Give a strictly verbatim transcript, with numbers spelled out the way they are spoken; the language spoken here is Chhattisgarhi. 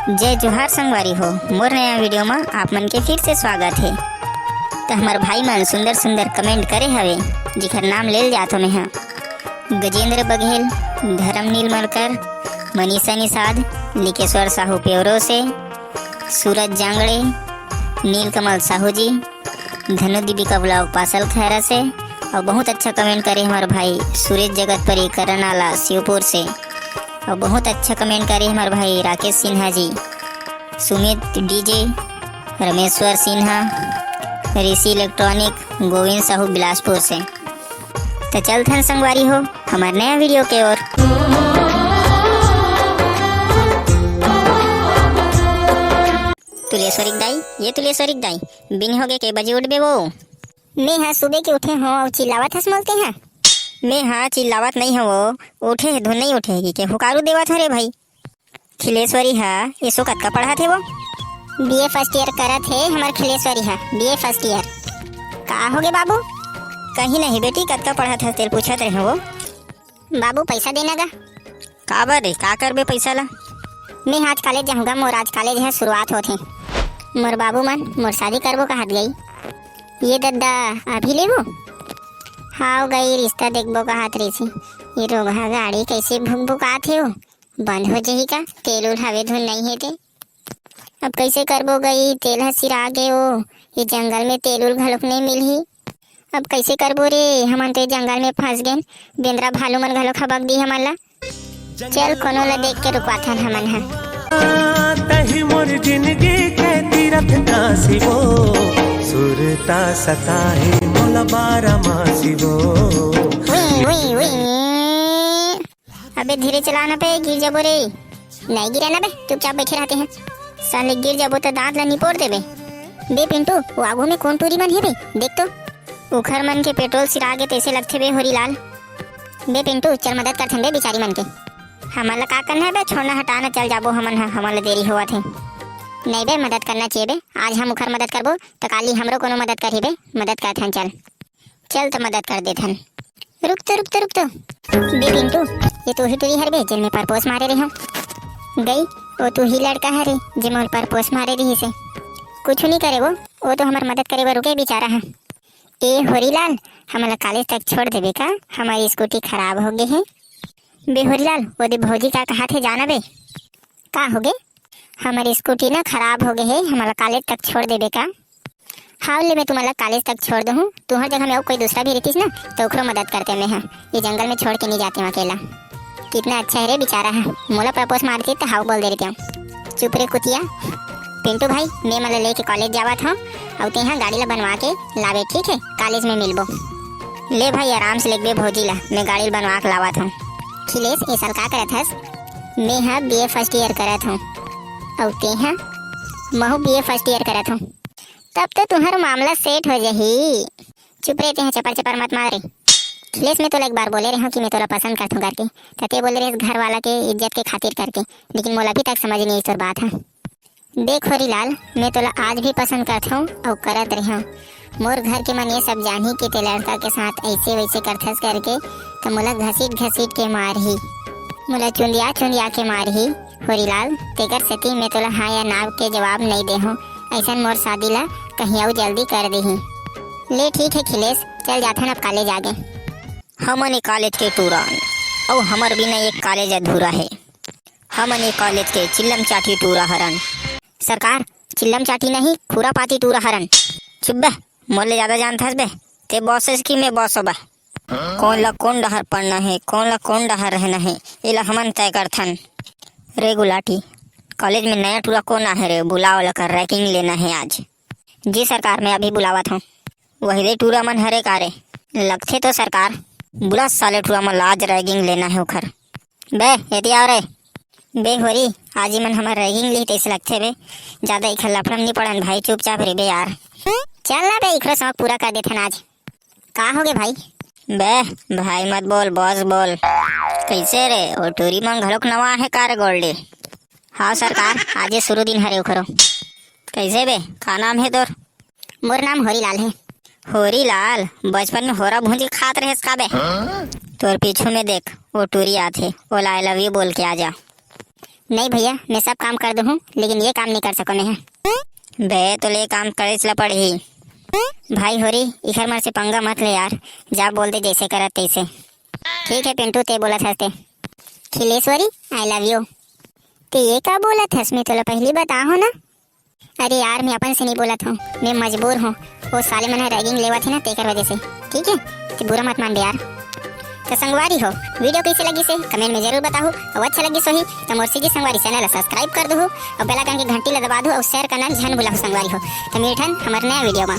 जय जोहार संगवारी हो, मोर नया वीडियो म आप मन के फिर से स्वागत हे। त हमर भाई मन सुंदर सुंदर कमेंट करे हवे, जिखर नाम लेल जात हो मेहा। गजेंद्र बघेल, धर्म नीलमलकर, मनीषा निषाद, लिकेश्वर साहू प्योरो से, सूरज जांगड़े, नीलकमल साहू जी, धनु दीपिका ब्लॉग पासल खैरा से, और बहुत अच्छा कमेंट करे हमार भाई सुरेश जगत परी करनाला शिवपुर से, और बहुत अच्छा कमेंट करे हमार भाई राकेश सिन्हा जी, सुमित डीजे, रमेश्वर सिन्हा, ऋषि इलेक्ट्रॉनिक, गोविंद साहू बिलासपुर से। तो चलथन संगवारी हो हमार नया वीडियो के ओर। तुलेश्वरी दाई, ये तुलेश्वरी दाई, बिन होगे के बजे उठबे वो? मैं हा सुबह के उठे हो और चिल्लावत हस मोलते हैं। मैं हा चिल्लावत नहीं हो वो, उठे है धुन नहीं उठे है कि के हुकारू देवत हो रे भाई। खिलेश्वरी हा, एसो कतका पढ़त हे वो? बीए फर्स्ट ईयर करत हे हमर खिलेश्वरी हा, बीए फर्स्ट ईयर। का होगे बाबू? कहीं नहीं बेटी, कतका पढ़त हस तेल पूछत रहे वो। बाबू पैसा देना गा। काबर रे, का करबे पैसा ला? मैं आज कॉलेज जाहूँगा, मोर आज कॉलेज है शुरुआत होत हे। मोर बाबू मन मोर शादी करबो कहत गई। ये दद्दा अभी लेबो? हाव गई रिश्ता देखबो कहत रहिस। ये रोगहा गाड़ी कैसे भुकभुकात हे वो? बंद हो जही का? तेल उल हवे धुन नहीं हे ते। अब कैसे करबो गई, तेल ह सिरा गे वो। ये जंगल में तेल उल घलोक नहीं मिलही। अब कैसे करबो रे, हमन तो ये जंगल में फंस गेन, बेंदरा भालू मन घलोक हबक दी हमन ला। चल कोनो ला देख के रुकवाथन हमन ह। तही मोर जिंदगी के तीरथ काशी वो, सुरता सताही मोला बारा मासी वो। उई, उई, उई। अबे धीरे चला ना बे, गिर जाबो रे। नहीं गिरे ना बे, चुपचाप बैठे रहते हैं। साले गिर जाबो तो दांत ला निपोर देबे। बे पिंटू, वो आगू में कौन टूरी मन हे बे? देख तो। उखर मन के पेट्रोल सिरा गे तैसे लगथे बे होरीलाल। बे पिंटू, चल मदद करथन बे बिचारी मन के। हमन ला का करना है बे, छोड़ना हटाना, चल जाबो हमन ह, हमन ला देरी होवत हे। नहीं बे, मदद करना चाहिए बे। आज हम उखर मदद करबो तो काली हमरो कोनो मदद करही बे। मदद करथन चल। चल तो मदद कर देथन। रुक तो, रुक तो, रुक तो। बे पिंटू, ये तो ही टूरी हर बे, जेन में परपोस मारे रहे हो। गई, वो तू ही लड़का हरे, जे मोर परपोस मारे रही से। कुछ नहीं करे वो, वो तो हमार मदद करे बर रुके बेचारा है। ए होरीलाल, हमला कॉलेज तक छोड़ देबे का? हमारी स्कूटी खराब हो गई है। बे होरीलाल, वो दे भौजी का कहा थे जाना बे? का हो गे? हमारी स्कूटी ना खराब हो गई है, हमला कॉलेज तक छोड़ देबे का? हाव ले, मैं तुम्हारा कॉलेज तक छोड़ दूँ। तुम्हार जगह में और कोई दूसरा भी रहतीस ना, तो ओकरो मदद करते मैं ह। ये जंगल में छोड़ के नहीं जाते हूँ अकेला। कितना अच्छा है रे बेचारा है, मोला प्रपोज मारती तो हाव बोल दे रही हूँ। चुप रे कुतिया। पिंटू भाई, मैं मला लेके कॉलेज जावत हूँ, और तेहा गाड़ी ला बनवा के लावे, ठीक है? कॉलेज में मिलबो। ले भाई, आराम से लेगबे भौजी ला, मैं गाड़ी ला बनवा के लावत हूँ। खिलेश, ये साल का करत हस? मैं ह बीए फर्स्ट ईयर करत हूँ। और तेहा? महू बीए फर्स्ट ईयर करत हूँ। तब तो तुम्हारा मामला सेट हो जाही। चुप रे, तेहा चपर चपर मत मार रे। खिलेश, मैं तोला एक बार बोले रहे हूँ कि मैं तोला पसंद करथूँ करके, त ते बोले रहे घर वाला के इज्जत के खातिर करके, लेकिन मोला अभी तक समझ नहीं आई तोर बात है। देख होरीलाल, मैं तोला आज भी पसंद करथूँ और करत रहे हूँ। मोर घर के मन ये सब जानही कि ते लड़का के साथ ऐसे वैसे करथस करके, त मोला घसीट घसीट के मारही, मोला चुंदिया चुंदिया के मारही। होरीलाल, तेकर सेती मैं तोला हाँ या ना के जवाब नहीं देहूँ। ऐसन मोर शादी ला कहीं अउ जल्दी कर देही। ले ठीक है खिलेश, चल जाथन अब कॉलेज आगे। हमन ए कॉलेज के टूरा अन, अउ हमर बिना एक कॉलेज अधूरा है। हमन ए कॉलेज के चिल्लम चाटी टूरा हरन। सरकार, चिल्लम चाटी नहीं, खुरापाती टूरा हरन। चुप बे, मोर ले ज्यादा जानथस बे। ते बॉस है कि मैं बॉस हो बे? कौन ला कौन डहर पढ़ना है, कौन ला कौन डहर रहना है, एला हमन तय करथन। रे गुलाटी, कॉलेज में नया टूरा कौन आहे रे? बुलाओ, लकर रैगिंग लेना है आज। जी सरकार, मैं अभी बुलावत हूँ। वही दे टूरा मन हरे का रे? लगथे तो सरकार। बुला साले टूरा मन ला, आज रैगिंग लेना है ओखर। बे, एती आओ रे। बे होरी, आज ही मन हमर रैगिंग ली तैसे लगथे बे। ज्यादा इखर लफड़म नहीं पड़न भाई, चुपचाप रहिबे यार। चल ना बे, इखरो शौक पूरा कर देथन आज। का होगे भाई? बे, भाई मत बोल, बॉस बोल। कैसे रे, ओ टूरी मन घलोक नवा आहे का रे गोल्डी? हाँ सरकार, आज ये शुरू दिन हरे ओखरो। कैसे बे, का नाम है तोर? मोर नाम होरीलाल है। होरीलाल, बचपन में होरा भूंजी खात रहेस का बे? तोर पीछू में देख, वो टूरी आथे, ओला I love you बोल के आ जा। नहीं भैया, मैं सब काम कर दूँ, लेकिन ये काम नहीं कर सको मैं। बे, तो ले काम करे ला पड़ही। भाई होरी, इखर मन से पंगा मत ले यार, जा बोल दे जैसे करत तैसे। ठीक है पिंटू, ते बोलत हस ते। Khileshwari, I love you। ते ये का बोलत हस, मैं तोला पहली बता हो ना। अरे यार, मैं अपन से नहीं बोलत हूँ, मैं मजबूर हूँ। वो साले मन ह रैगिंग लेवत हे ना, तेकर वजह से। ठीक है, ते बुरा मत मान बे यार। तो संगवारी हो, वीडियो कैसे लगिस हे कमेंट में जरूर बताहू, और अच्छा लगिस होही तो मोर सीजी संगवारी चैनल ला सब्सक्राइब कर दूहू और बेल आइकन की घंटी ला दबा दू और शेयर करना झन भुलाहू संगवारी हो। तो मिलथन हमर नया वीडियो में।